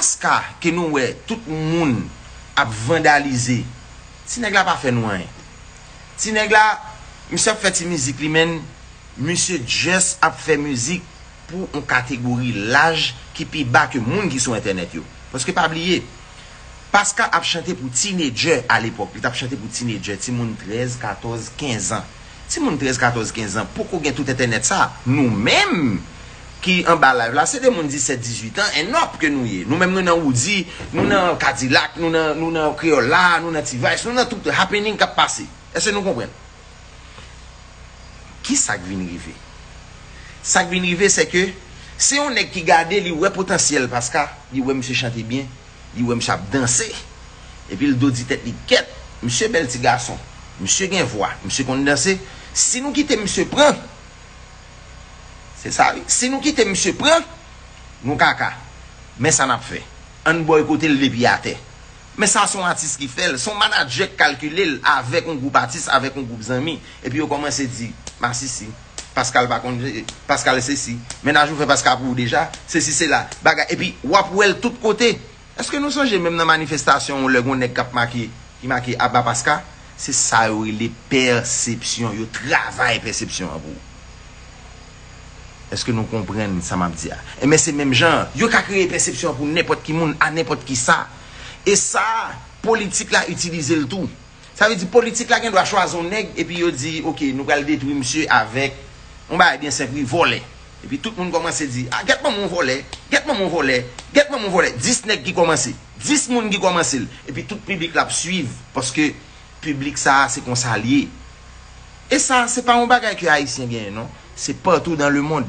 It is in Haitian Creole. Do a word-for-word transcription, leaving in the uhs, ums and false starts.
Paska ke nou wè tout moun ap vandalize, ti nèg la pa fè nou anyen. Ti nèg la, misye ap fè ti mizik li menm, misye just ap fè mizik pou yon kategori laj ki pi ba ke moun ki sou entènèt yo. Paske pa bliye, Paska ap chante pou teenager a lepòk. Li t ap chante pou teenager, timoun trèz, katòz, kenz an. Timoun trèz, katòz, kenz an poko gen tout entènèt sa. Nou menm ki anba live la, se de moun disèt, dizuit an, and up ke nou ye. Nou menm nou nan Woody, nou nan Cadillac, nou nan, nou nan Kreyòl la, nou nan T-Vice, nou nan tout happening k ap pase. Èske nou konprann? Ki sa k vin rive? Sa k vin rive, se ke se yon nèg ki gade, li wè potansyèl Paska, li wè misye chante byen, li wè misye ap danse. Epi l do di tèt li, kèt, misye bèl ti gason, misye gen vwa, misye konn danse. Si nou kite misye pran, se sa wi. Si nou kite misye pran, nou kaka. Men sa n ap fè. Ann bòykote l depi atè. Men sa se yon atis ki fè l. Se yon manadjè k kalkile l avèk yon gwoup atis, avèk yon gwoup zanmi. Epi yo kòmanse di, masisi, Paskal pa konn, Paskal sesi, mennaj ou fè Paska pou ou deja, sesi sela, bagay. Epi w ap wè l tout kote. Èske nou sonje menm nan manifestasyon lè gon nèg k ap make, ki make Aba Paska? Se sa yo rele pèsepsyon. Yo travay pèsepsyon an pou ou. Èske nou konprann sa m ap di a? Enben, se menm jan, yo ka kreye pèsepsyon an pou nenpòt ki moun, a nenpòt ki sa. E sa, politik la itilize l tou. Sa vle di, politik la gen dwa chwazi yon nèg, epi yo di, oke, nou pral detwi misye avèk yon bagay byen senp, wi, vòlè. Epi tout moun kòmanse di, a, gèt manman yon vòlè, gèt manman yon vòlè, gèt manman yon vòlè. Dis nèg ki kòmanse, dis moun ki kòmanse l. Epi tout piblik la ap swiv, paske piblik sa a, se konsa l ye. E sa, se pa yon bagay ke Ayisyen genyen, non. Se patou dan lemonn.